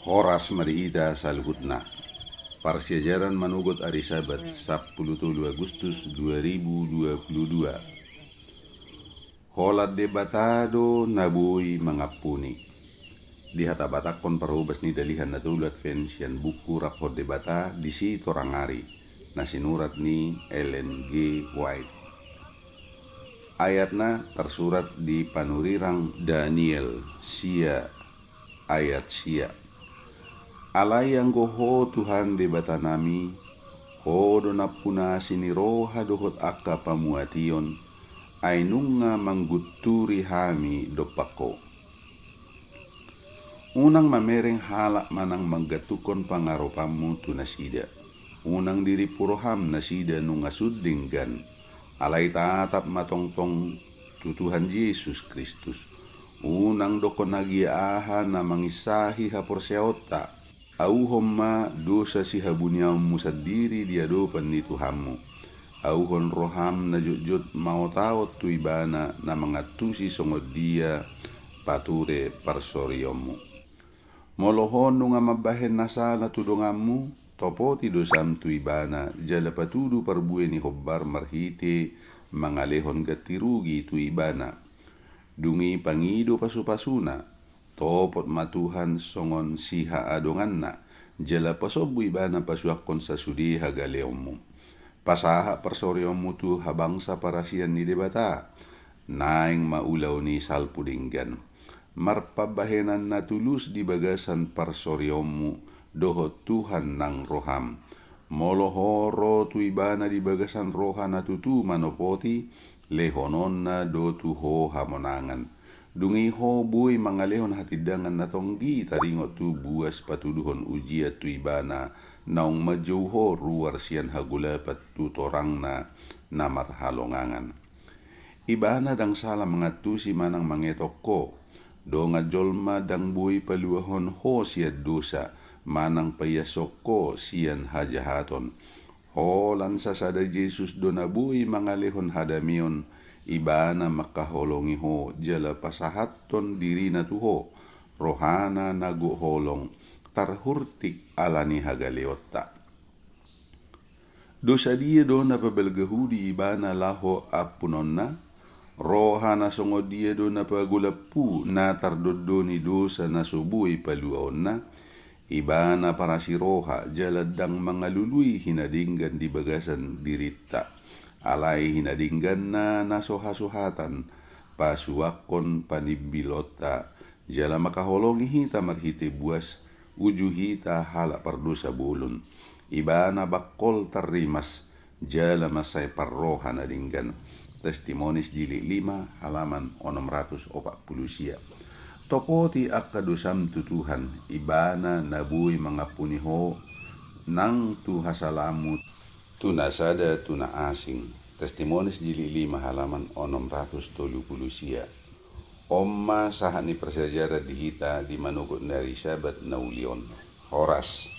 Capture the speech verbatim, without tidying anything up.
Horas ma di hita saluhutna. Parsiajaran manogot ari Sabat, sampulu tolu Agustus dua ribu dua puluh dua. Holan Debata do na boi mangampuni. Dihatabatakhon parhobas ni Dalihan Na Tolu Advent sian buku Raphon Debata di Sitorang Ari, na sinurat ni Ellen G. White. Ayatna tarsurat di panurirang Daniel sia ayat sia. Alai anggo Ho Tuhan Debatanami, Ho do nampuna asi ni roha dohot angka pamuation, ai nunga manggunturi hami dompak Ho. Unang mamereng halak manang manggantungkon pangaropanmu tu nasida. Unang dirimpu roham nasida nunga sun denggan. Alai tatap ma tongtong tu Tuhan Jesus Kristus. Unang dokkon agia aha na manginsahi haporseaonta. Auhon ma dosa sihabuniaonmu sandiri di adopan ni Tuhanmu. Auhon roham na jotjot maotaot tu Ibana na mangantusi songon dia pature parsorionmu. Molo ho nunga mambahen na sala tu donganmu, topoti dosam tu Ibana jala patudu parbue ni hombar marhite mangalehon ganti rugi tu Ibana. Dung i pangido pasupasuna, topot ma Tuhan songon sihaadonganna, jala pasombu Ibana pasuangkon sasude hagaleonmu. Pasahat parsorionmu tu habangsa parasian ni Debata, naeng ma ulaon i salpu denggan. Marpambahenan na tulus di bagasan parsorionmu dohot Tuhan nang roham. Molo ho ro tu Ibana di bagasan roha na tutu manopoti, lehononna do tu ho hamonangan. Dung i ho boi mangalehon hatindangan na tonggi taringot tu buas patuduhon ujian tu Ibana, naung manjou ho ruar sian hagolapan tu torangna na marhalongangan. Ibana ndang sala mangantusi manang mangetok ho. Dongan jolma ndang boi paluahon ho sian dosa, manang paiashon ho sian hajahaton. Holan sasada Jesus do na boi mangalehon hadameon, Ibana mangkaholongi ho jala pasahathon dirina tu ho, rohana na gok holong, tarhurtik ala ni hagaleonta. Dosa dia do na pabalga hu di Ibana laho ampunonna? Roha na songon dia do na pagolap hu na tardondoni dosa na so boi paluaonna? Ibana parasi roha jala ndang mangalului hinadenggan di bagasan dirinta. Alai hinadengganna na so hasuhatan pasuangkon panimbilonta, jala mangkaholongi hita marhite buas, uju hita halak pardosa bolon. Ibana bangkol tarrimas, jala mansai parroha na denggan. Testimonies jilid lima, halaman onom ratus opat pulu sia. Topoti angka dosam tu Tuhan, Ibana na boi mangampuni ho nang tu hasalaanmu tu na sada tu na asing. Testimonies jilid lima, halaman onom ratus tolu pulu sia. On ma sahat ni parsiajaran di hita di manogot ni ari Sabat na uli on. Horas.